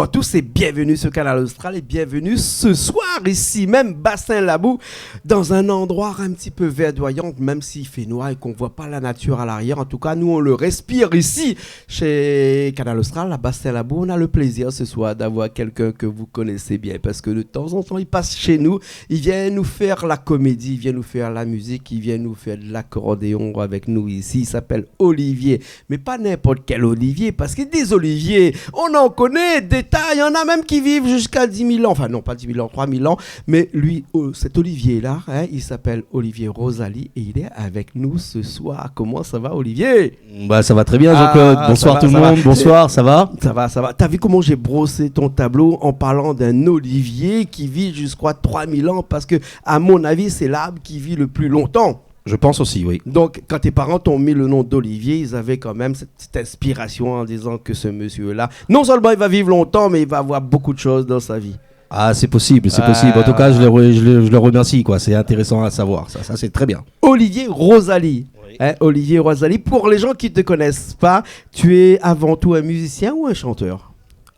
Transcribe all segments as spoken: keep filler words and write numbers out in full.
Bonsoir à tous et bienvenue sur Kanal Austral et bienvenue ce soir ici même, Bassin Labou, dans un endroit un petit peu verdoyant, même s'il fait noir et qu'on voit pas la nature à l'arrière. En tout cas, nous, on le respire ici, chez Kanal Austral, à Bassin Labou. On a le plaisir ce soir d'avoir quelqu'un que vous connaissez bien parce que de temps en temps, il passe chez nous, il vient nous faire la comédie, il vient nous faire la musique, il vient nous faire de l'accordéon avec nous ici. Il s'appelle Olivier. Mais pas n'importe quel Olivier, parce que des Oliviers, on en connaît des tas, il y en a même qui vivent jusqu'à dix mille ans. Enfin, non, pas dix mille ans, trois mille ans. Mais lui, oh, cet Olivier-là, hein, il s'appelle Olivier Rosalie et il est avec nous ce soir. Comment ça va, Olivier ? Bah, ça va très bien, Jean-Claude. Ah, bonsoir tout le monde. Bonsoir, ça va ? Ça va, ça va. T'as vu comment j'ai brossé ton tableau en parlant d'un Olivier qui vit jusqu'à trois mille ans ? Parce que, à mon avis, c'est l'arbre qui vit le plus longtemps. Je pense aussi, oui. Donc, quand tes parents t'ont mis le nom d'Olivier, ils avaient quand même cette petite inspiration en disant que ce monsieur-là, non seulement il va vivre longtemps, mais il va avoir beaucoup de choses dans sa vie. Ah, c'est possible, c'est possible. En tout cas, je le re-, je le, je le remercie, quoi. C'est intéressant à savoir, ça. Ça, c'est très bien. Olivier Rosalie. Oui. Hein, Olivier Rosalie, pour les gens qui te connaissent pas, tu es avant tout un musicien ou un chanteur ?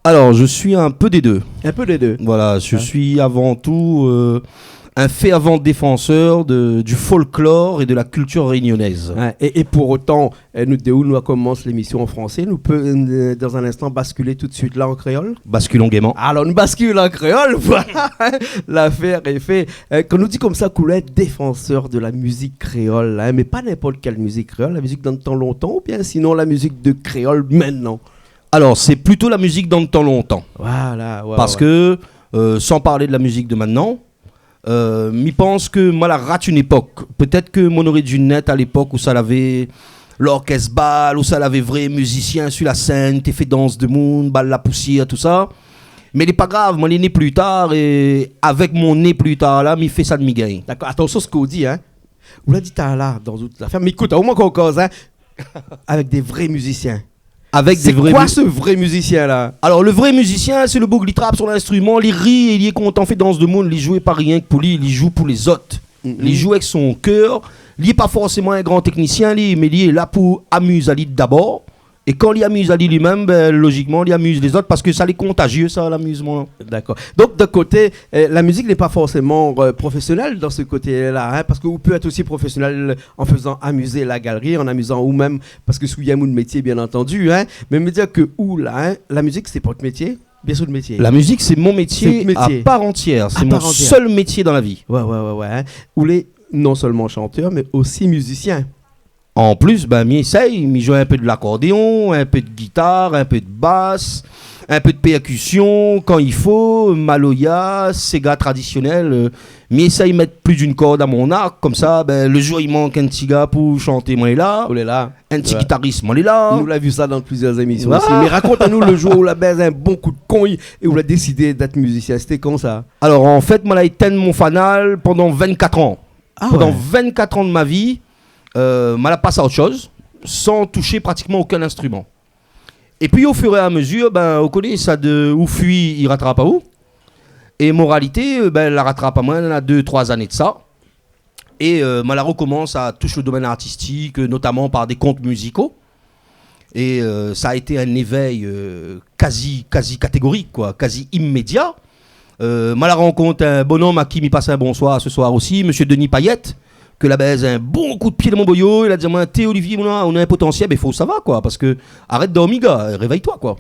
Alors, je suis un peu des deux. Un peu des deux. Voilà, je suis avant tout, euh, un fervent défenseur de, du folklore et de la culture réunionnaise. Ouais, et, et pour autant, euh, nou, de ou nou la komans lémisyon an fransé, nou pé, euh, dans un instant, basculer tout de suite là en créole ? Basculons gaiement. Alors, nou baskil an kréol, voilà, l'affaire est fait. Euh, kan nou di konmsa ke ou lé défenseur de la musique créole, hein, mais pas n'importe quelle musique créole, la musique d'an tan lontan, ou bien sinon la musique de créole maintenant ? Alors, c'est plutôt la musique d'an tan lontan. Voilà, ouais. Parce que, euh, sans parler de la musique de maintenant, euh, mi pans ke moin la rat une époque. Peut-être que moin noré dû nèt à l'époque ousa lavé l'orchestre bal, ousa lavé vré mizisien sur la scène, té fé dans demoun, bal la poussière, tout ça. Mais lé pa grav, moin lé né plus tard, et avec mon né plus tard là, mi fé sa de mi gingn. D'accord, attention ce qu'on dit, hein. Ou la di talèr, dans toute affaire, mais écoute, au moins qu'on cause, hein. Avec des vrais musiciens. Avec des vrais mu-, c'est quoi ce vrai musicien-là ? Alors, le vrai musicien, c'est le boug, li trap son instrument, li ri, li lé kontan, fé dans demoun, li joue pa rienk pou li, li joue pou lézot. Mhm. Li joue avec son cœur. Li lé pa forcément un grand technicien, li, mais li lé là pou amiz ali d'abord. Et kan li amiz ali li-mèm, ben, logiquement, li amiz lézot parce que sa lé contagieux, ça, l'amusement. D'accord. Donc, d'un côté, euh, la musique n'est pas forcément, euh, professionnelle dans ce côté-là, hein, parce que ou peut être aussi professionnel en faisant amuser la galerie, en amusant ou même, parce que si ou yèm out métier, bien entendu, hein, mais mi vé dir ke ou la, hein, la musique, c'est pas votre métier, bien sûr, le métier. La musique, c'est mon métier à part entière. C'est mon seul métier dans la vie. Ouais, ouais, ouais, ouais, hein. Ou lé non seulement chanteur, mais aussi musicien. En plus, ben, mi éséy, mi joue un peu de l'accordéon, un peu de guitare, un peu de basse, un peu de percussion, quand il faut, maloya, séga traditionnel, euh, mi éséy mèt plus d'une corde à mon arc, konmsa, ben, le jour i mank in ti gars pou chanté, moin lé la. Ou lé la. In ti guitarist, moin lé la. Nou la vu sa dans plusieurs émissions aussi. Mais raconte-nous le jour ou la bèz un bon coup de cong et ou la décidé d'être musicien. C'était quand ça ? Alors, en fait, moin la étinn mon fanal pendant vingt-quatre ans. Ah ouais. Pendant vingt-quatre ans de ma vie, euh, moin la pass à autre chose, sans toucher pratiquement aucun instrument. Et puis, au fur et à mesure, ben, ou koné sa de ou fui, i ratrap aou. Et moralité, euh, ben, la ratrap amoin, néna deux, trois années de ça. Et, euh, moin la rekomans à toucher le domaine artistique, euh, notamment par des comptes musicaux. Et, euh, ça a été un éveil, euh, quasi, quasi catégorique, quoi, quasi immédiat. Euh, moin la rankont in bonhomme à qui mi pass un bonsoir ce soir aussi, monsieur Denis Payet, ke la bèz in bon coup de pied dan mon boyo, li la di amoin, « Té Olivier, ou néna, ou néna un potentiel, ben, fo ou sava, quoi, parce que arrête dormir, gars, réveille-toi, quoi. »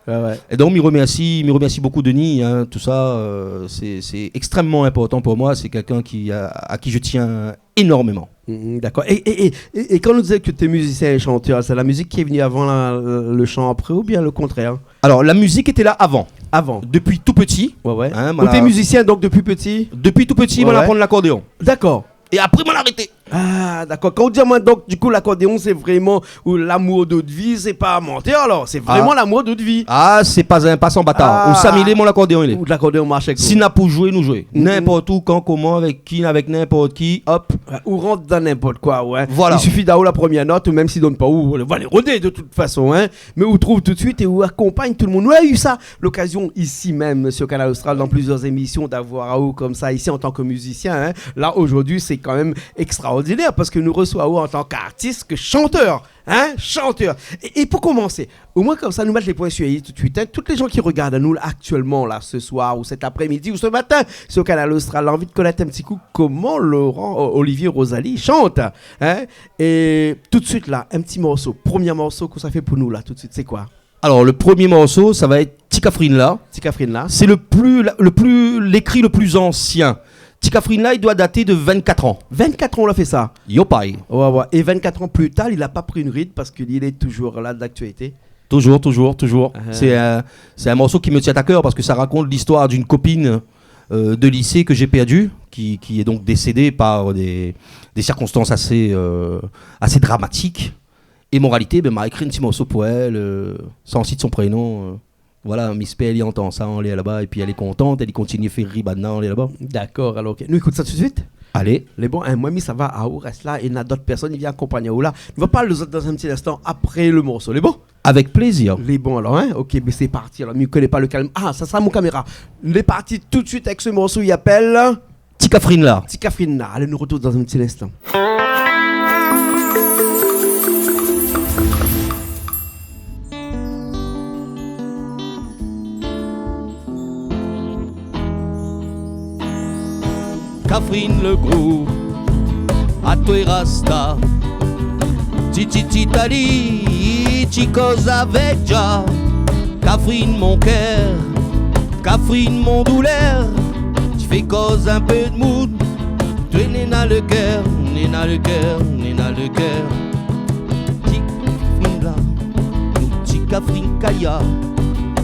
Ouais, ouais. Et donc, mi remercie, mi remercie beaucoup Denis, hein, tout ça, euh, c'est, c'est extrêmement important pour moi, c'est quelqu'un qui, à, à qui je tiens énormément. Mhm, d'accord. Et, et, et, et, et kan nou di ke té musicien et chanteur, c'est la musique qui est venue avant la, le, le chant après ou bien le contraire ? Alors, la musique était là avant. Avant. Depuis tout petit. Ouais, ouais. Hein, ou té musicien donc depuis petit ? Depuis tout petit, moin la aprann l'accordéon. D'accord. Et après, moin la arrêté. Ah, d'accord. Kan ou di amoin, donc, du coup, l'accordéon, c'est vraiment ou l'amour de out vie, c'est pas menteur, alors. C'est vraiment l'amour de out vie. Ah, c'est pas un passant bâtard. Ah. Ou sa mi lé, mon l'accordéon, il est. Ou l'accordéon marche avec vous. Si na pou joué, nou joué. Mhm. N'importe où, quand, comment, avec qui, avec n'importe qui, hop. Ouais, ou rant dan n'importe quoi, ouais. Voilà. Il suffit d'avoir la première note, ou même si donne pas, ou, ou va les rôder de toute façon, hein. Mais ou trouve tout de suite et ou accompagne tout le monde. Ou la eu sa, l'occasion ici même sur Kanal Austral, dans plusieurs émissions, d'avoir aou konmsa ici en tant que musicien, hein. Là, aujourd'hui, c'est quand même extraordinaire. Extraordinaire, parske nou resoi aou an tan k'artis, ke shantèr, in, shantèr. É, é pou komansé, omoin konmsa nou mèt lé poin sir i tout suit, in. Tout lé jan ki rogard anou la, aktièlman la, se soir ou sèt aprémidi ou se matin, sir Kanal Austral, la anvi konèt in ti kou koman Laurent, O-, Olivier Rosalie i shant, in. É tout suit la, in ti morso, promié morso ke ou sa fé pou nou la, tout suit, sé koi ? Alor, le promié morso, sa va èt Ti Kafrine la. Ti Kafrine la. Sé le pli, le pli, lékri le pli ansien. Ti Kafrine la, i doi daté de vinn-kat an. Vinn-kat an ou la fé sa ? Yo pay. Oué, oué. É vinn-kat an pli tar, li la pa pri in rid parske li lé touzour la, d'aktialité. Touzour, touzour, touzour. Ah. Sé in, sé in morso ki me tien a kèr parske sa rakont listoir d'in kopine, euh, de lisé ke j'ai pèrdi, ki, ki lé donk désédé par dé, dé sirkonstans asé, euh, asé dramatik. É moralité, bin, ma ékri in ti morso pou èl, euh, san sit son prénon, euh, voilà, mi éspèr li antann sa anlèr laba, épi èl lé kontan, èl i kontinié fé ri banna anlèr laba. Dakor, alor, OK. Nou ékout sa tout suit ? Alé. Lé bon, in, moin, mi sava, aou rès la, é na d'ot pèrsone i vien akonpagn aou la. Nou va parl azot dan in ti linstan apré le morso. Lé bon ? Avèk plézir. Lé bon, alor, in ? OK, bin, sé parti. Alor, mi koné pa le kalm. Ah, sa, sa, mon kaméra. Lé parti tout suit avèk se morso, i apèl Ti Kafrine la. Ti Kafrine la. Alé, nou retourn dan in ti linstan. Kafrine le group, atoué rasta. Ti, ti, ti, tali, ti koz avèk Jah. Kafrine mon kèr, Kafrine mon doulèr, ti fé koz in pé d'moun. Toué néna le kèr, néna le kèr, néna le kèr. Ti Kafrine la, nou ti Kafrine kaya.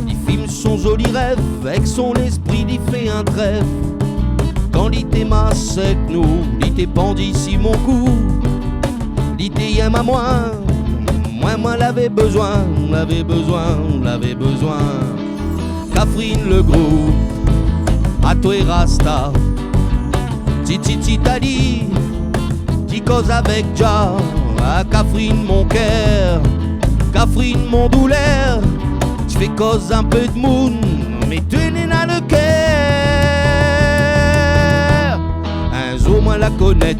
Li fim son zoli rèv, avèk son léspri li fé in trèv. Kan li té mas èk nou, li té pandi si mon kou. Li té yèm amoin, moin, moin lavé bezoin, lavé bezoin, lavé bezoin. Kafrine le group, atoué rasta. Ti, ti, ti, tali, ti koz avèk Jah. Ah, Kafrine mon kèr, Kafrine mon doulèr, ti fé koz in pé d'moun, mé toué néna le kèr. In zour moin la konèt,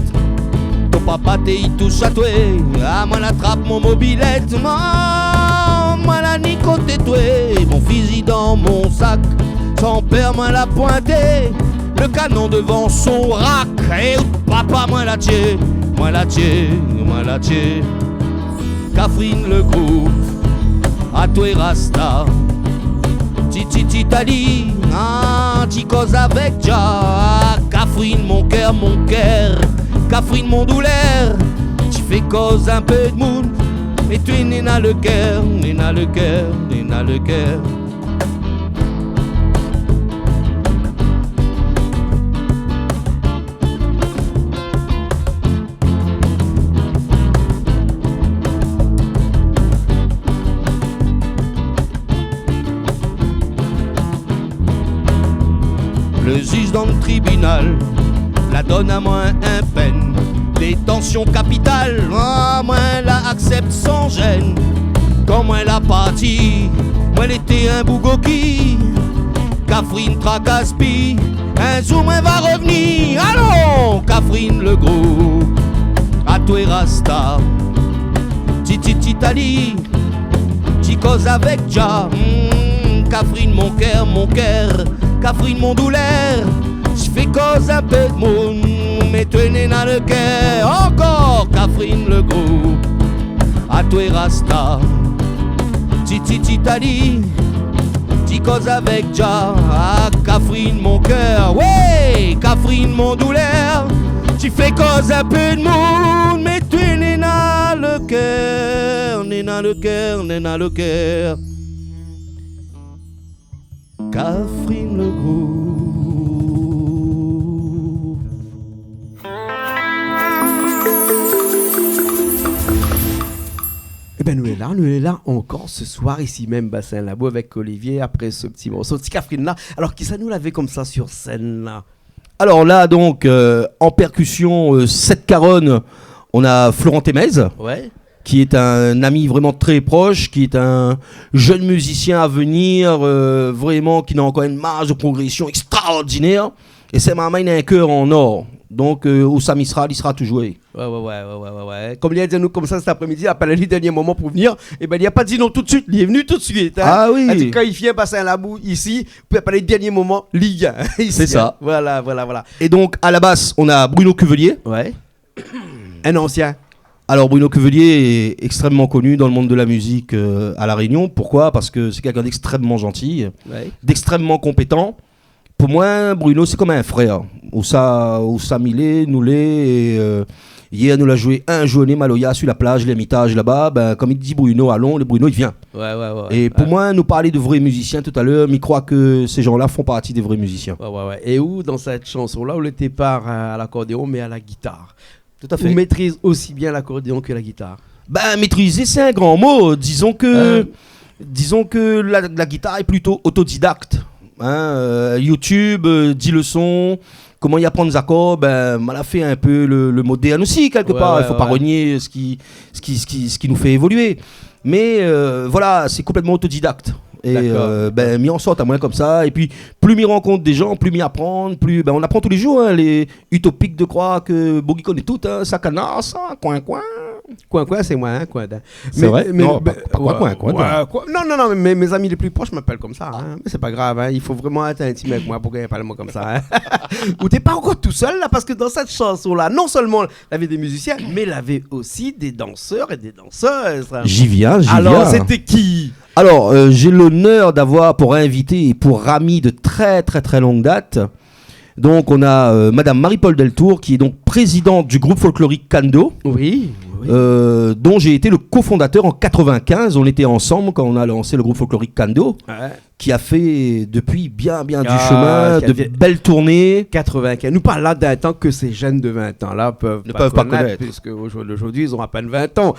ton papa té i toush a toué. Ah, moin la trap mon mobilèt, moin, moin la ni koté toué. Mon fizi dan mon sak, san pèr moin la pointé. Le kanon devan son rak, é out papa, moin la tié, moin la tié, moin la tié. Kafrine le group, atoué rasta. Ti, ti, ti, tali, ah, ti koz avèk Jah. Kafrine mon kèr, mon kèr, Kafrine mon doulèr, ti fé koz in pé d'moun, mé toué néna le kèr, néna le kèr, néna le kèr. Le jij dan tribinal la donn amoin in pèn, détansion kapital. Ah, moin la aksèp san jèn. Kan moin la parti, moin lété in bougoki. Kafrine trakas pi, in zour moin va revni. Alon, Kafrine le group, atoué rasta. Ti, ti, ti, tali, ti koz avèk Jah. Hmm, Kafrine mon kèr, mon kèr, Kafrine mon doulèr, ti fé koz in pé d'moun, mé toué néna le kèr. Ankor, Kafrine le group, atoué rasta. Ti, ti, ti, tali, ti koz avèk Jah. Ah, Kafrine mon kèr, oué, Kafrine mon doulèr, ti fé koz in pé d'moun, mé toué néna le kèr, néna le kèr, néna le kèr. Kafrine le group. Ében, nou lé la, nou lé la ankor se soir, isi mèm, Bassin Labo, avèk Olivier, apré se ti morso, Ti Kafrine la. Alor, kisa nou lavé konmsa sur sèn la ? Alors là, donc, euh, en percussion, euh, sèt karonn, on a Florent Témez, ouais, qui est un ami vraiment très proche, qui est un jeune musicien à venir, euh, vraiment qui a encore une marge de progression extraordinaire. Et sé marmay néna in kèr an or. Donc, euh, ousa mi sra, li sra toujour. Ouais, ouais, ouais, ouais, ouais, ouais, ouais. Kom li la di anou konmsa sèt aprémidi, la apèl ali dernié moman pou vnir. Ébin, li la pa di non tout suit, li lé vni tout suit, hein. Ah oui. La di kan li fine pas in labou isi, pou parl dernié moman, li vien isi, hein. C'est ça. Voilà, voilà, voilà. Et donc, à la basse, on a Bruno Cuvelier. Ouais. Un ancien. Alors, Bruno Cuvelier est extrêmement connu dans le monde de la musique, euh, à La Réunion. Pourquoi ? Parce que c'est quelqu'un d'extrêmement gentil, ouais, d'extrêmement compétent. Pou moin, Bruno, sé konm in frèr. Ousa, ousa mi lé, nou lé, é, euh, yèr, nou la zoué in zourné maloya su la plaz L'Ermitage laba. Bin, konm i di Bruno, alon, le Bruno, li vien. Ouais, ouais, ouais, ouais. É pou moin, nou parl de vré mizisien talèr, mi kroi ke sé jan-la i fé parti dé vré mizisien. Ouais, ouais, ouais. É ou, dan sèt shanson-la, ou lété pa, euh, à l'accordéon, mé à la guitare. Tout à fait. Ou maîtrise aussi bien l'accordéon que la guitare. Bin, maîtriser, c'est un grand mot. Disons que, euh, disons que la, la guitare est plutôt autodidacte. Hein, euh, YouTube, euh, dix leçons, koman i aprann zé akor, bin, ma la fé in pé le, le moderne osi, kèlke par. Ouais, ouais, ouais. I fo pa renié sak i, sak i, sak i, sak i nou fé évolué. Mé, euh, voilà, sé konplètman autodidacte. É, d'accord, euh, bin, mi ansort amoin konmsa. É pi, pli mi rankont dé jan, pli mi aprann, pli, bin, on apprend tous les jours, hein, lé utopik de kroir ke Bogi i koné tout, hein, sa kanar, sa, koin, koin. Koin, koin, sé moin, hein, koin, hein. C'est vrai ? Non, pa, pa koin, koin, koin. Non, non, non, mé mé zami lé pli prosh i apèl amoin konmsa, hein. Mé sé pa grav, hein, i fo vréman èt intim avèk moin pou gingn apèl amoin konmsa, hein. Ou té pa ankor tousèl la, parske dan sèt shanson-la, non sèlman lavé dé mizisien, mé lavé osi dé dansèr é dé dansèz. J'y viens, j'y viens. Alors, c'était qui ? Alors, euh, j'ai l'honneur d'avoir pour invité et pour ami de très, très, très longue date, donc, on a, euh, Madame Marie-Paule Deltour, qui est donc présidente du groupe folklorique Kando, oui, oui, euh, dont j'ai été le cofondateur en quatre-vingt-quinze. On était ensemble quand on a lancé le groupe folklorique Kando, ouais, qui a fait depuis bien, bien du chemin, de belles tournées. Ah, qui a fait quatre-vingt-quinze. Nou parl la d'in tan ke sé jenn de vingt an la i pé pa konèt, puisque aujourd'hui, ils ont à peine vingt ans,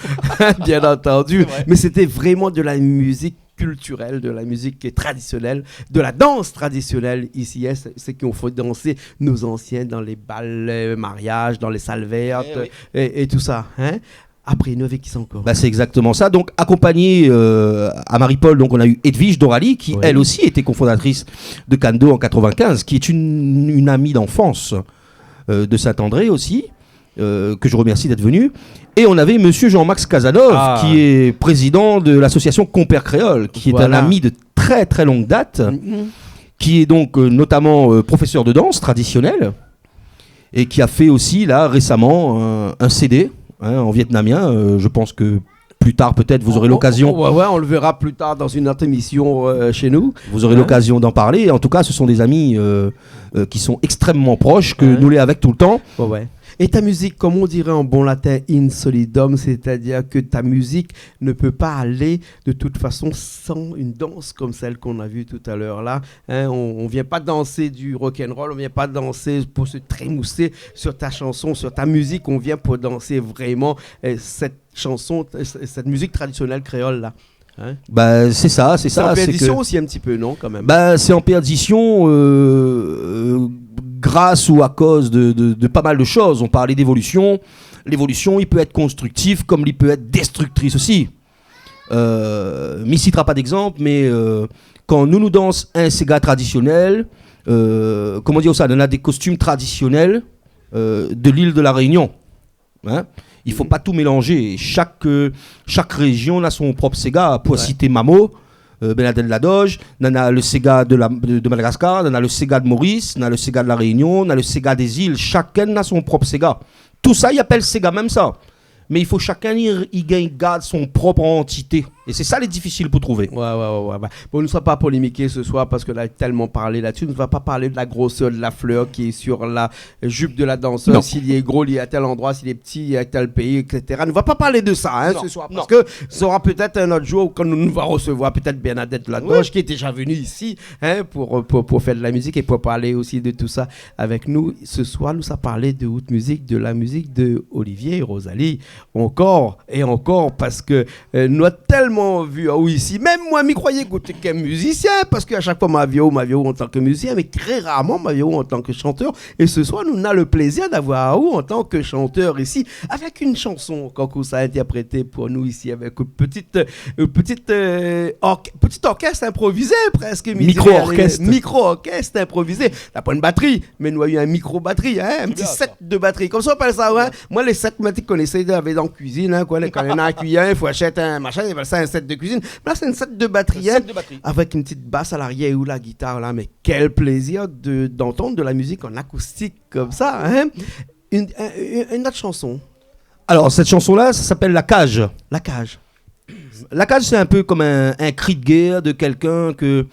bien entendu. C'est vrai. Mais c'était vraiment de la musique culturelle, de la musique traditionnelle, de la danse traditionnelle ici, hein, c'est, c'est qu'on fait danser nos anciens dans les bals, euh, mariages, dans les salles vertes, eh oui, et, et tout ça, hein. Apré, nou avèk kisa ankor ? Bah, c'est exactement ça. Donc, accompagné, euh, à Marie-Paule, donc, on a eu Edwige Dorali, qui, oui, elle aussi, était cofondatrice de Kando en quatre-vingt-quinze, qui est une, une amie d'enfance, euh, de Saint-André aussi, euh, que je remercie d'être venu. Et on avait monsieur Jean-Max Casanov, ah, qui est président de l'association Compères Créoles, qui est un, voilà, ami de très, très longue date, mhm, qui est donc, euh, notamment, euh, professeur de danse traditionnelle et qui a fait aussi, là, récemment, un, un C D, hein, en vietnamien. Euh, je pense que plus tard, peut-être, vous aurez l'occasion. On, on, ouais, ouais, on le verra plus tard dans une autre émission, euh, chez nous. Vous aurez, hein, l'occasion d'en parler. En tout cas, ce sont des amis, euh, euh, qui sont extrêmement proches, ke, hein, nou lé avèk tout le temps. Ouais, ouais. Et ta musique, comme on dirait en bon latin, in solidum, c'est-à-dire que ta musique ne peut pas aller de toute façon sans une danse comme celle qu'on a vue tout à l'heure là. Hein, on, on vient pas danser du rock'n'roll, on vient pas danser pour se trémousser sur ta chanson, sur ta musique, on vient pour danser vraiment, euh, cette chanson, euh, cette musique traditionnelle créole là. Hein ? Bah, c'est ça, c'est ça, c'est en perdition aussi un petit peu, non, quand même ? Bah, c'est en perdition, euh, euh, grâce ou à cause de, de, de pas mal de choses. On parlait d'évolution. L'évolution, i pé èt konstriktif konm i pé èt déstriktris osi. Euh, mi sitra pa d'égzanp, mé, euh, kan nou, nou dans in séga tradisionèl, euh, koman dir sa, nou na dé kostim tradisionèl, euh, de l'île de la Réunion. Hein ? I fo pa tout mélanzé. Shak, euh, shak réjion na son prop séga. Pou sité Mamo, euh, Bernadette Ladoge, nana le séga de la, de, de Madagascar, nana le séga de Maurice, nana le séga de la Réunion, nana le séga des îles. Shakinn na son prop séga. Tousa, i apèl séga mèm sa. Mé i fo shakinn i, i gingn gard son prop antité. É sé sa lé difisil pou trouvé. Ouais, ouais, ouais, ouais, ouais. Bon, nou sa pa polémiké se soir parske la tèlman parlé la-dsi. Nou va pa parl de la grosèr de la flèr ki lé sur la jupe de la dansèz. Non. Si li lé gro, li lé a tèl androi, si li lé pti, li lé a tèl péi, et cetera. Nou va pa parl de sa, hein, se soir. Non, non. Parske sora pétèt in ot zour kan nou, nou va resevoir pétèt Bernadette Ladoge, oui, ki lé déza vni isi, hein, pou, pou, pou fé de la mizik é pou parl osi de tousa avèk nou. Se soir, nou sa parl de out mizik, de la mizik de Olivier é Rosalie. Ankor é ankor, parske, euh, nou la tèlman Moin la vi aou isi. Mèm moin, mi kroiyé ke ou té ke mizisien, parske a shak foi ma vi aou, ma vi aou an tan ke mizisien, mé trè rarman ma vi aou an tan ke shantèr. É se soir, nou na le plézir d'avoir aou an tan ke shantèr isi, avèk in shanson ankor ke ou sa intèrprété pou nou isi, avèk in ti, in ti, eu, ork-, ti orkès inprovizé, prèsk, mi diré, mikro-orkès. Alé, mikro-orkès inprovizé. Na pa in batri, mé nou la u in mikro-batri, in, in ti sèt de batri. Sé bien, sa. Konmsa i apèl sa, oué. Oué. Moin, lé sèt, moin té koné sa, lavé dan kuizine, in, koi, lé, kan néna in kuiyèr, i fo ashèt in mashin, i apèl sa in sèt de kuizine. Mé la, sé in sèt de batri, in, sèt de batri, avèk in ti bas a larièr ou la gitar, la. Mé kèl plézir de, d'antann de la mizik an akoustik konmsa, in. In, in, in, in ot shanson. Alor, sèt shanson-la, sa i apèl La Cage. La Cage. La Cage, sé in pé konm in, in kri de guèr de kèlkin ke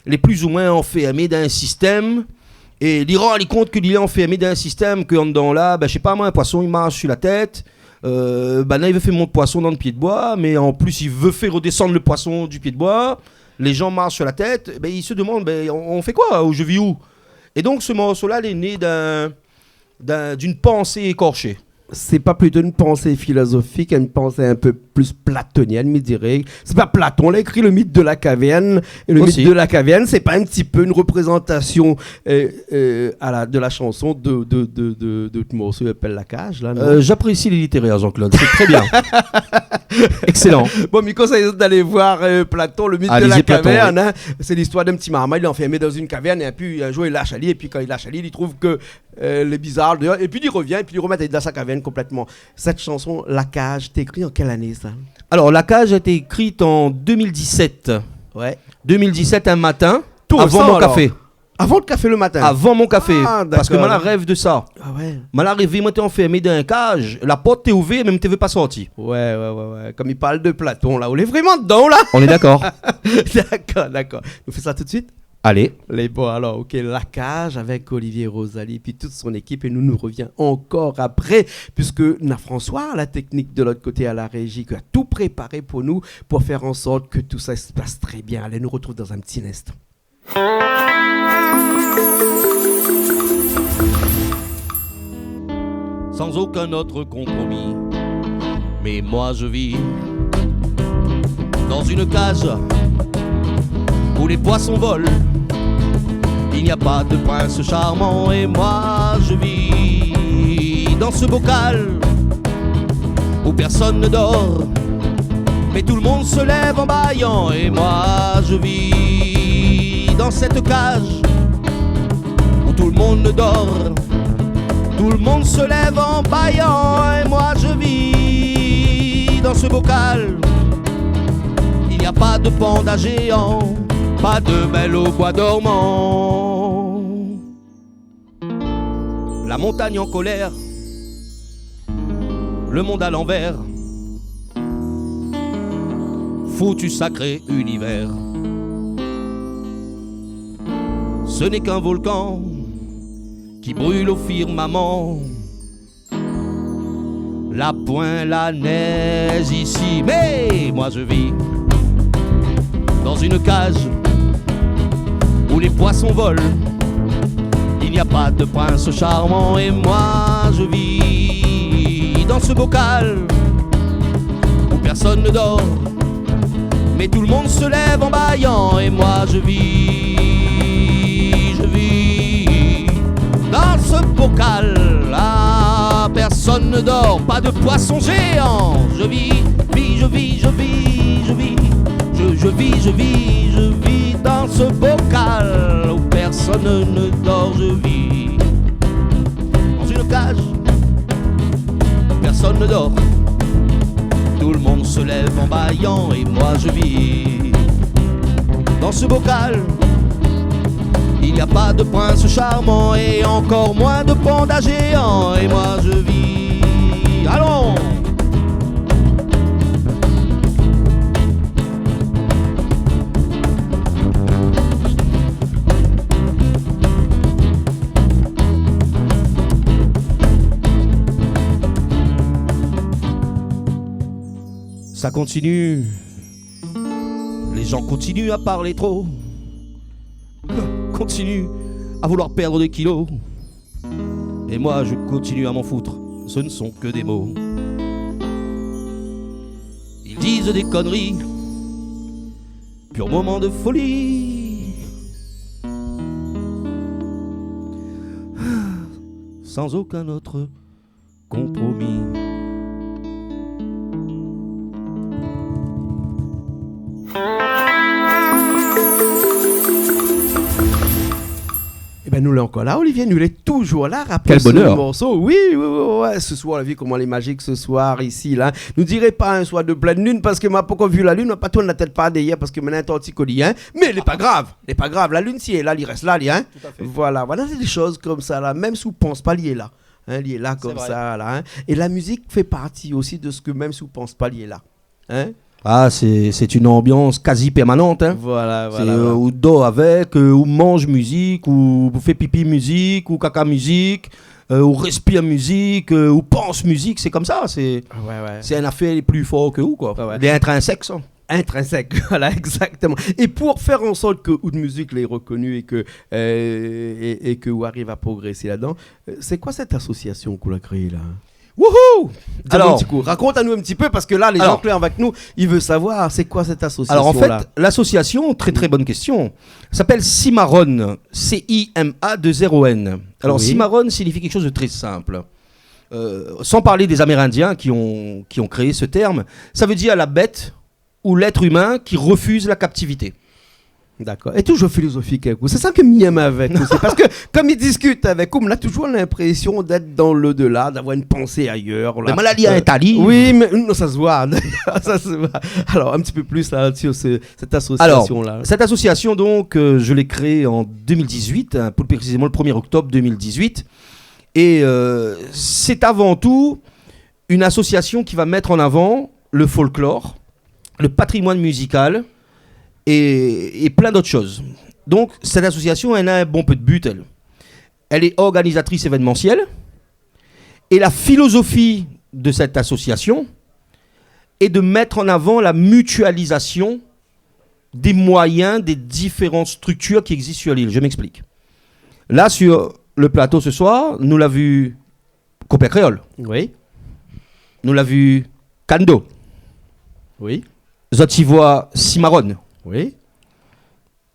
lé plis ou moin anfèrmé dan in sistèm, é li rann ali kont ke li lé anfèrmé dan in sistèm ke andan la, bin, mi sé pa moin, in poison i marsh su la tèt, eu, banna i vé fé mont poison dan le pié de boi, mé an plis, i vé fé rodésann le poison du pié de boi, lé jan i marsh su la tèt, bin, i se demann, bin, on, on fé koi, ou je vi ou ? É donk, se morso-la, lé né d'in, d'in, d'in pansé ékorshé. Sé pa plito in pansé filozofik, in pansé in pé plis platonièn, mi diré. Sé pa Platon la ékri le mythe de la caverne, é le mythe de la caverne, sé pa in ti pé in reprézantasion, eu, eu, a la, de la shanson de, de, de, de, de out morso i apèl La Cage, la, non ? Eu, j'apprécie les littéraires, Jean-Claude. C'est très bien. Excellent. Bon, mi konsèy azot d'alé voir, eu, Platon, le mythe de la caverne, in. Allez-y, Platon, oui. Sé listoir d'in ti marmay, li lé anfèrmé dan in kavèrn, é pi, in zour, i lash ali, é pi, kan i lash ali, li trouv ke eu, lé bizar déor, é pi li rovien, é pi li romèt ali dan sa kavèrn konplètman. Sèt shanson, La Cage, té ékri an kèl ané, sa ? Alor, La Cage a été écrite en deux mille dix-sept. Oué. Deux mille dix-sept, un matin, tout résan, alor. Avant mon café. Avan le kafé le matin ? Avan mon kafé. Ah, dakor. Parske moin la rèv de sa. Ah oué. Moin la rèv, moin té anfèrmé dan in kaz, la port té ouvèr, mé mi té vé pa sorti. Oué, oué, oué, oué. Konm i parl de Platon, la, ou lé vréman dedan, la. On est d'accord. Dakor, dakor. Nou fé sa tout de suit ? Alé. Lé bon, alor, OK, La Cage avèk Olivier Rosalie, épi tout son ékip, é nou, nou rovien ankor apré, puiske na François, la teknik de lot koté a la réji, ki la tout préparé pou nou, pou fé an sort ke tout sa i pas trè bien. Alé, nou rotrouv dan in ti instan. Sans aucun autre compromis. Mais moi je vis dans une cage où les poissons volent. Il n'y a pas de prince charmant et moi je vis dans ce bocal où personne ne dort. Mais tout le monde se lève en bâillant et moi je vis dans cette cage où tout le monde dort. Tout le monde se lève en bâillant et moi je vis dans ce bocal. Il n'y a pas de panda géant, pas de belle au bois dormant. La montagne en colère, le monde à l'envers, foutu sacré univers. Ce n'est qu'un volcan qui brûle au firmament. La poin la nèz isi, mais moi je vis dans une cage où les poissons volent. Il n'y a pas de prince charmant et moi je vis dans ce bocal où personne ne dort. Mais tout le monde se lève en bâillant et moi je vis, je vis dans ce bocal. Ah, personne ne dort, pas de poisson géant. Je vis, vis, je vis, je vis, je vis. Je, je vis, je vis, je vis dans ce bocal où personne ne dort. Je vis dans une cage où personne ne dort. Tout le monde se lève en bâillant et moi je vis dans ce bocal. Il n'y a pas de prince charmant et encore moins de panda géant. Et moi je vis. Allons ! Ça continue. Les gens continuent à parler trop. Continuent à vouloir perdre des kilos. Et moi, je continue à m'en foutre. Ce ne sont que des mots. Ils disent des conneries. pur moman de foli. Sans aucun autre compromis. Ében, nou lé ankor la, Olivier, nou lé toujour la, apré se morso. Kèl bonèr. Oui, oui, oui, oui, se soir, la vi koman lé mazik se soir isi la. Nou diré pa in soir de plèn lune, parske ma pankor vi la lune, ma pa tourn la tèt par dèryèr, parske mi néna in tortikoli, in. Mé lé pa grav, lé pa grav. La lune, si lé la, li rès la, li, in. Tout à fait. Voilà, voilà, sé dé shoz konmsa la. Mèm si ou pans pa, li lé la. In, li lé la konmsa la, in. Sé vré. É la mizik fé parti osi de se ke, mèm si ou pans pa, li lé la. In ? Ah, sé, sé in anbians kazi pèrmanan, in. Voilà, voilà, voilà. Sé, euh, ou dor avèk, euh, ou manz mizik, ou, ou fé pipi mizik, ou kaka mizik, euh, ou rèspir mizik, euh, ou pans mizik, sé konmsa, sé, ah ouais, ouais, sé in afèr lé pli for ke ou, koi. Ouais, ouais. Lé intrinsèk, sa. Intrinsèk, voilà, égzaktoman. É pou fé an sort ke out mizik lé rekoni é ke, euh, é, é ke ou ariv a progrésé ladan, euh, sé koi sèt asosiasion k'ou la kréé la ? Wouhou ! Di anou in ti kou, rakont anou in ti pé, parske la, lé zan k'lé avèk nou, i vé savoir, sé koi sèt asosiasion la ? Alors, en fait, l'association, très, très bonne question, s'appelle Cimarone, C I M A deux R O N. Alors, oui, Cimarone signifie quelque chose de très simple. Euh, sans parler des Amérindiens qui ont, qui ont créé ce terme, ça veut dire la bête ou l'être humain qui refuse la captivité. D'accord. É toujour filozofik, in kou. Sé sa ke mi èm avèk ou. Sé parske, kom mi diskit avèk ou, mi na toujour linprésion d'èt dan l'au-delà, d'avoir in pansé ayèr, la. Mé moin la li in tali. Oui, mé non, sa se voi, d'ailleurs, sa se voi. Alors, un petit peu plus, là, sur ce, cette association-là. Alors, cette association, donc, euh, je l'ai créée en deux mille dix-huit, hein, plus précisément le premier octobre deux mille dix-huit. Et, euh, c'est avant tout une association qui va mettre en avant le folklore, le patrimoine musical et, et plein d'autres choses. Donc, cette association, elle a un bon peu de but, elle. Elle est organisatrice événementielle. Et la philosophie de cette association est de mettre en avant la mutualisation des moyens des différentes structures qui existent sur l'île. Je m'explique. Là, sur le plateau ce soir, nou la vu Konpèr Kréol. Oui. Nou la vu Kando. Oui. Zot i voi Cimarone. Oui.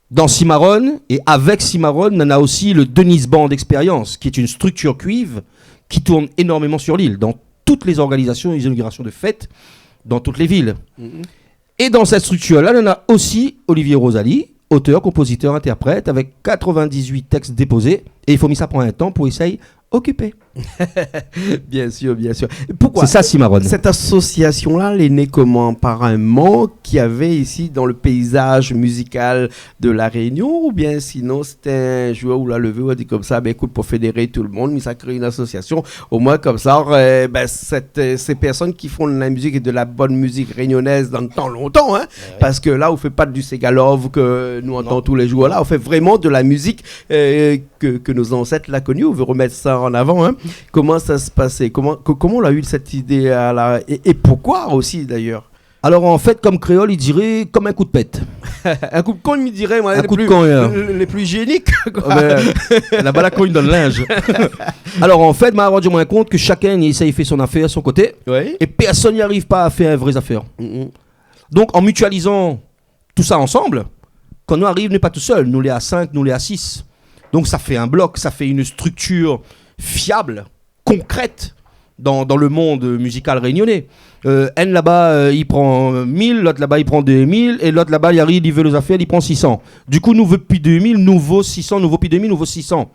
Dans Cimarone, et avec Cimarone, on a aussi le Denise Band Experience, qui est une structure cuivre qui tourne énormément sur l'île, dans toutes les organisations et les inaugurations de fêtes, dans toutes les villes. Mhm. Et dans cette structure-là, on a aussi Olivier Rosalie, auteur, compositeur, interprète, avec quatre-vingt-dix-huit textes déposés. Et il faut mi sa pran in tan pou essayer occuper. Bien sûr, bien sûr. Pourquoi ? C'est ça, Cimarone. Cette association-là, elle est née comment ? Par un manque qu'il y avait ici dans le paysage musical de La Réunion, ou bien sinon, c'était un jour ou la levé, ou la di konmsa, ben, écoute, pour fédérer tout le monde, mi sa kréé une association. Au moins, comme ça, euh, ben, cette, euh, ces personnes qui font de la musique et de la bonne musique réunionnaise dans le temps longtemps, hein, ouais, parce que là, on fait pas du séga love que nous entendons tous les jours. Non. Là, on fait vraiment de la musique, euh, que, que nos ancêtres la connue. On veut remettre ça en avant, hein. Comment ça se passait ? Comment, co-, comment on a eu cette idée à la, et, et pourquoi aussi, d'ailleurs ? Alors, en fait, comme kréol i diré, comme un coup de pète. Un coup de con, mi diré, moin, les plus, hein, les, les plus hygiéniques, quoi. Ouais, la bala kogn dan linz. Alors, en fait, ma rann amoin kont ke shakinn i éséy fé son afèr, son koté, oui, é pèrsone i ariv pa a fé in vré zafèr. Mm, mm. Donc, en mutualisant tout ça ensemble, kan nou ariv, nou lé pa tousèl, nou lé a sink, nou lé a sis. Donc, ça fait un bloc, ça fait une structure fiable, concrète dans, dans le monde musical réunionnais. Euh, inn laba, euh, i pran mil, lot laba, i pran dé mil, é lot laba, i ariv, i vé lé zafèr, i pran sis san. Du coup, nou vé pi dé mil, nou vo sis san, nou vo pi dé mil, nou vo sis san.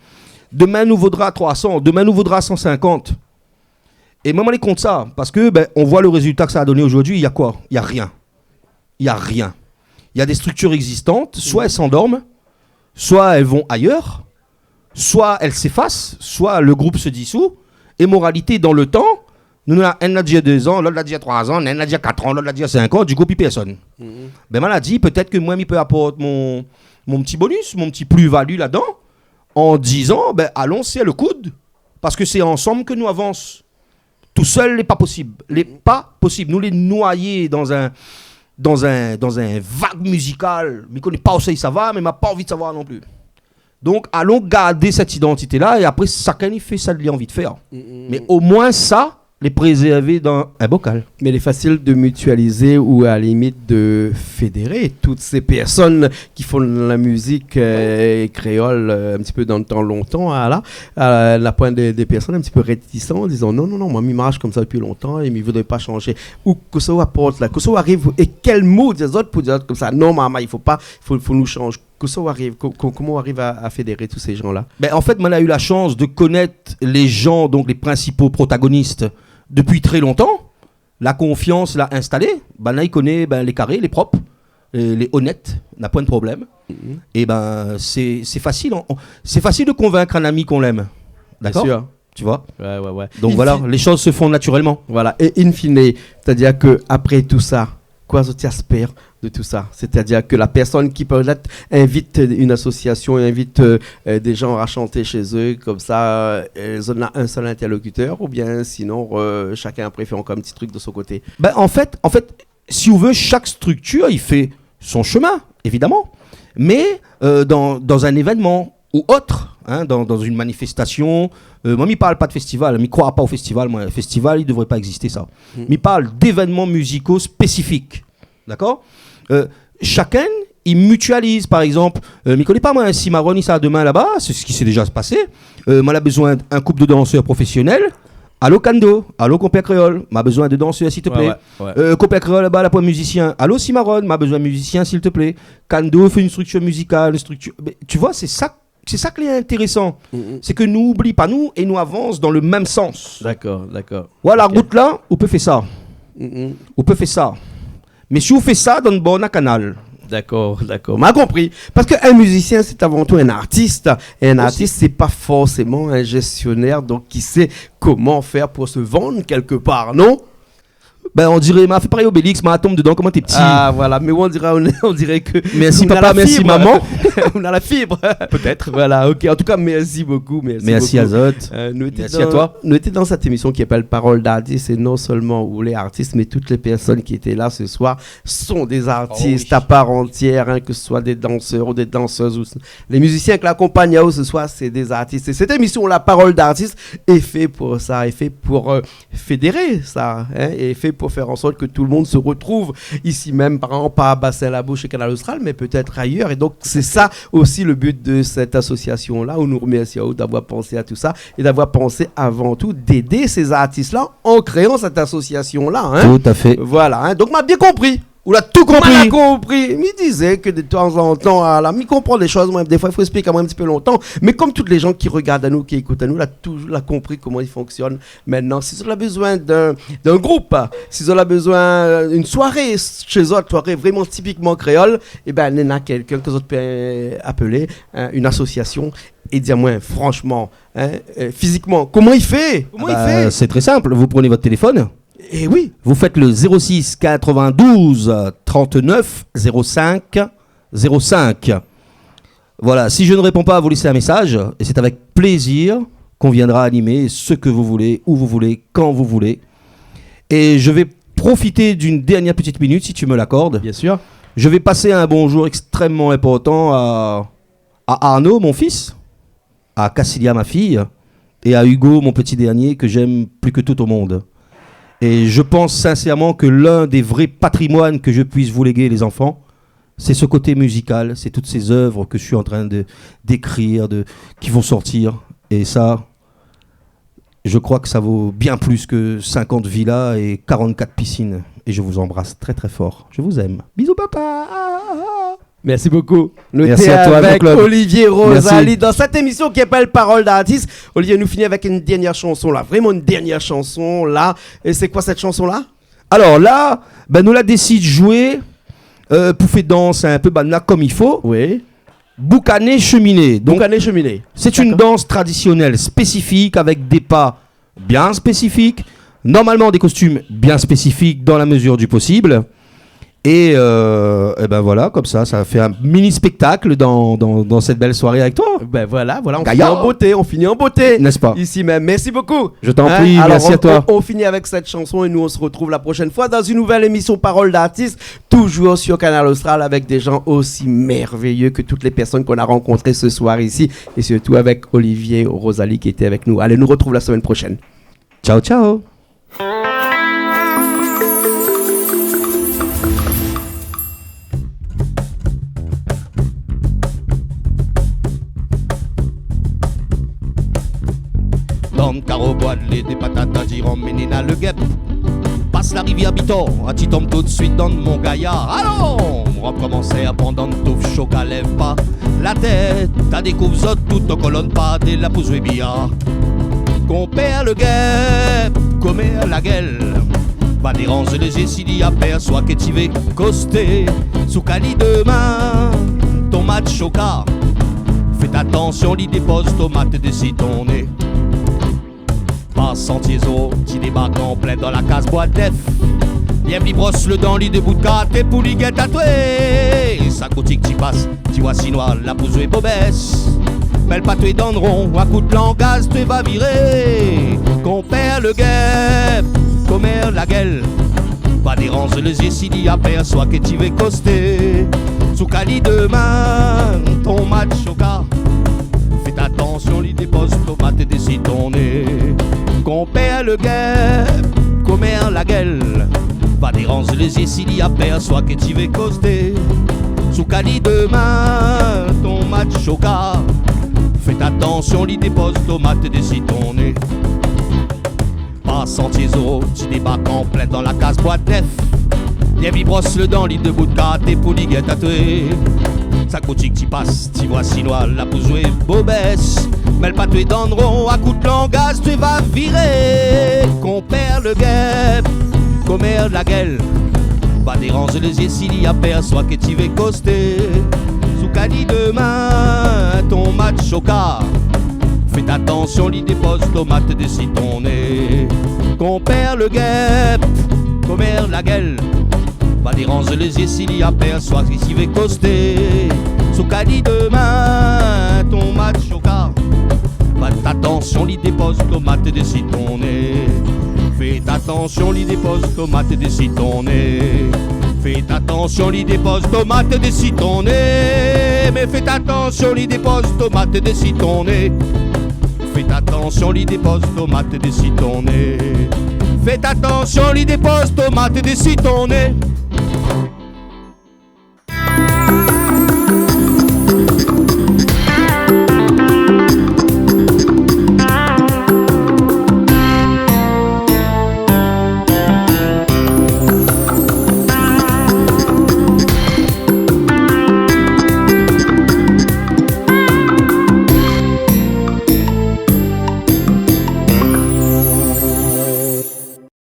Demin, nou vodra troi san, demin, nou vodra san sinkant. É moin, moin lé kont sa, parske, ben, on voit le résultat que ça a donné aujourd'hui. Il y a quoi ? Il y a rien. Il y a rien. Il y a des structures existantes, soit elles s'endorment, soit elles vont ailleurs, soit elles s'effacent, soit le groupe se dissout. Et moralité, dans le temps, nou, nou la, inn la dir dé zan, lot la dir troi zan, inn la dir kat an, lot la dir sink an, du coup, pi pèrsone. Mhm. Ben, moin la di, pétèt ke moin, mi pé aport mon, mon ti bonus, mon ti plus-value ladan, an dizan, ben, alon sèr le koud, parske sé ansanm ke nou avans. Tousèl, lé pa posib. Lé pa posib. Nou lé noyé dan in, dan in, dan in vag mizikal. Mi koné pa ousa i sava, mé ma pa anvi de savoir non pli. Donk, alon gard sèt idantité-la, é apré, shakinn i fé sak li anvi de fèr. Mm, mm. Mé omoin sa, lé prézèrvé dan in bokal. Mé lé fasil de mitializé ou a la limit de fédéré tout sé pèrsone ki fé la mizik, euh, kréol, euh, in ti pé dan le tan lontan, a la, euh, la poin de, de pèrsone in ti pé rétisan, dizan, non, non, non, moin, mi marsh konmsa dopi lontan é mi voudré pa shanjé. Ou kosa ou aport la, kosa ou ariv, é kèl mo di azot pou di azot konmsa, non, mama, i fo pa, fo, fo nou shanj. Kosa ou ariv, ko-, ko-, koman ou ariv a, a fédéré tout sé jan-la ? Ben, an fèt, moin la u la shans de konèt lé jan, donk lé prinsip protagonis dopi tré lontan. La konfians la instalé. Banna i koné, ben, lé karé, lé prop, euh, lé onèt, na poin de problèm. Mhm. É ben, sé, sé fasil, an, an, sé fasil de konvink in ami k'on lèm. Dakor ? Bien sûr. Tu vois ? Ouais, ouais, ouais. Donk voilà, lé shoz i se fé natirèlman. Voilà. É in fine, sétadir ke apré tousa, koi zot i éspèr de tousa ? Sétadir ke la pèrsone ki pétèt invit in asosiasion, invit, euh, euh, dé jan a shanté shé zot, konmsa, euh, zot na in sèl intèrlokitèr, oubien sinon, euh, shakinn i préfèr ankor in ti truk de son koté ? Ben, an fèt, an fèt, si ou vé, shak striktir i fé son shemin, évidaman. Mé, euh, dan, dan in événman ou ot, in, dan, dan in manifestasion, euh, moin, mi parl pa de festival, mi kroi pa o festival, moin. Festival, i devré pa égzisté, sa. Hmm. Mi parl d'événman mizikal spésifik. Dakor ? Euh, shakinn i mitializ, par égzanp, euh, mi koné pa, moin, Cimarone i sava domin laba, sé sak i la déza pasé. Euh, moin la bezoin in koup de dansèr profésionèl. Alo Kando, alo Konpèr Kréol, ma bezoin de dansèr, s'il te plaît. Ouais, ouais, ouais. Euh, Konpèr Kréol laba, la poin mizisien. Alo Cimarone, ma bezoin mizisien, s'il te plaît. Kando i fé in striktir mizikal, in striktir, mé tu vois, sé sa, sé sa ki lé intérésan. Mhm. Sé ke nou oubli pa nou é nou avans dan le mèm sans. Dakor, dakor. Voilà, OK. Rout la, ou pé fé sa. Mhm. Ou pé fé sa. Mé si ou fé sa dan le bor kanal. Dakor, dakor. Ma konpri. Parske in mizisien, sé avan tou in artis. É in artis, sé pa forséman in zéstionèr, donk ki sé koman fèr pou se vann kèlkepar, non ? Ben, on diré, ma fé parèy Obélix, ma tonm dedan, koman té pti. Ah, voilà. Mé on diré, on, on diré ke... Mèrsi papa, mèrsi maman. Ou na la fib. Pétèt. Voilà, OK. An tou ka, mèrsi bokou, mèrsi bokou. Mèrsi azot. Euh, nou lété dan, nou lété dan sèt émision ki apèl Parole d'artiste, é non sèlman ou lé artis, mé tout lé pèrsone ki lété la se soir sont des artistes à part entière, hein, que ce soit des danseurs ou des danseuses ou s-, les musiciens ki akonpagn aou se soir, sé dé zartis. É sèt émision-la, Parole d'artiste, lé fé pou sa, lé fé pou, euh, fédéré sa, hein, lé fé pou fèr an sort ke tout le monde se retrouve ici même, par exemple, à Bassin Labou, chez Kanal Austral, mé pétèt ayèr. É donk, sé sa osi le but de sèt asosiasion-la, ousa nou remèrsi aou d'avoir pansé à tout ça é d'avoir pansé avan tou d'édé sé zartis-la an kréan sèt asosiasion-la, hein. Tout à fait. Voilà, hein. Donk, ma bien konpri. Ou la tout konpri. Ma la konpri. Mi dizé ke de tan zan tan, ah, la, mi konpran dé shoz, moin, défoi, i fo ésplik amoin in ti pé lontan. Mé kom tout lé jan ki regard anou, ki ékout anou, la touzour, la konpri koman i fonksionn. Mintnan, si zot la bezoin d'in, d'in group, si zot la bezoin, euh, in soiré shé zot, soiré vréman tipikman kréol, é bin, néna kèlkin ke zot pé, euh, apélé, hein, in asosiasion, é di amoin, franshman, hein, euh, fizikman, koman i fé ? Koman i fé ? Ah bah, c'est très simple. Vous prenez votre téléphone, Eh oui. Vous faites le zéro six quatre-vingt-douze trente-neuf zéro cinq zéro cinq. Voilà, si je ne réponds pas, vous laissez un message, et c'est avec plaisir qu'on viendra animer ce que vous voulez, où vous voulez, quand vous voulez. Et je vais profiter d'une dernière petite minute, si tu me l'accordes. Bien sûr. Je vais passer un bonjour extrêmement important à, à Arnaud, mon fils, à Cassilia, ma fille, et à Hugo, mon petit dernier, que j'aime plus que tout au monde. Et je pense sincèrement que l'un des vrais patrimoines que je puisse vous léguer, les enfants, c'est ce côté musical, c'est toutes ces œuvres que je suis en train de, d'écrire, de, qui vont sortir. Et ça, je crois que ça vaut bien plus que cinquante villas et quarante-quatre piscines. Et je vous embrasse très, très fort. Je vous aime. Bisous, papa. Merci beaucoup. Merci à toi, Jean-Claude. Olivier Rosalie dans cette émission qui s'appelle Parole d'artiste. Olivier, nou fini avèk in dernièr shanson la. Vréman in dernièr shanson la. É sé koi sèt shanson-la ? Alor la, bin, nou la désid zoué, euh, pou fé dans in pé banna kom i fo. Oui. Boukané sheminé. Donk, Boukané sheminé. Sé in dans tradisionèl spésifik avèk dé pa bien spésifik, normalman dé kostim bien spésifik dan la mezir du posib. É, euh, é bin voilà, komsa, sa fé in mini spéktak dan, dan, dan sèt bèl soiré avèk toi. Bin voilà, voilà, on finit en beauté, on finit en beauté. N'est-ce pas ? Ici même. Merci beaucoup. Je t'en prie, merci à toi. Hein, alors, on, on, on finit avec cette chanson et nous, on se retrouve la prochaine fois dans une nouvelle émission Parole d'artiste. Toujours sur Kanal Austral avec des gens aussi merveilleux que toutes les personnes qu'on a rencontrées ce soir ici et surtout avec Olivier Rosalie qui était avec nous. Allez, nou retrouv la semaine prochaine. Ciao, ciao. Dé patat a di rann, mé néna lo gèp. Pas la rivièr Bitor, a ti tonm tout suit dan Mon Gayar. Alon, rann komansèr pandan touf shoka lèv pa la tèt, ta dékouv zot tout an kolonn pa dé la pou zoué biyar. Konpèr lo gèp, komèr la gèl, va déranz lo zié si li apèrsoi ke ti vé kosté. Sou kali domin, ton mat shoka, fé atansion, li dépoz tomat dési ton né. Par santié zo, ti débark an plin dan la kaz Bwa d'Nèf. Lièv li bros lo dan, li debout katé pou li gèt atoué. Sak boutik ti pas, ti wa sinoi la pou zoué bobès. Mèl pa toué dan ron, akout langaz toué va viré. Konpèr lo gèp, komèr la gèl, va déranz lo zié si li apèrsoi ke ti vé kosté. Sou kali domin, ton mat shoka, fé atansion, li dépoz tomat dési ton né. Konpèr lo gèp, komèr la gèl, va déranz lo zié si li apèrsoi ke ti vé kosté. Sou kali domin, ton mat shoka, fé atansion, li dépoz tomat dési ton né. Par santié zo, ti débark an plin dan la kaz Bwa d'Nèf. Lièv li bros lo dan, li debout katé pou li gèt atoué. Sak boutik ti pas, ti wa sinoi la pou zoué bobès. Mèl pa toué dan ron, akout langaz toué va viré. Konpèr lo gèp, komèr la gèl, va déranz lo zié si li apèrsoi ke ti vé kosté. Sou kali domin, ton mat shoka, fé atansion, li dépoz tomat dési ton né. Konpèr lo gèp, komèr la gèl, va déranz lo zié si li apèrsoi ke ti vé kosté. Sou kali domin, ton mat shoka, fé atansion, li dépoz tomat dési ton né. Fé atansion, li dépoz tomat dési ton né. Fé atansion, li dépoz tomat dési ton né. Mé fé atansion, li dépoz tomat dési ton né. Fé atansion, li dépoz tomat dési ton né. Fé atansion, li dépoz tomat dési ton né.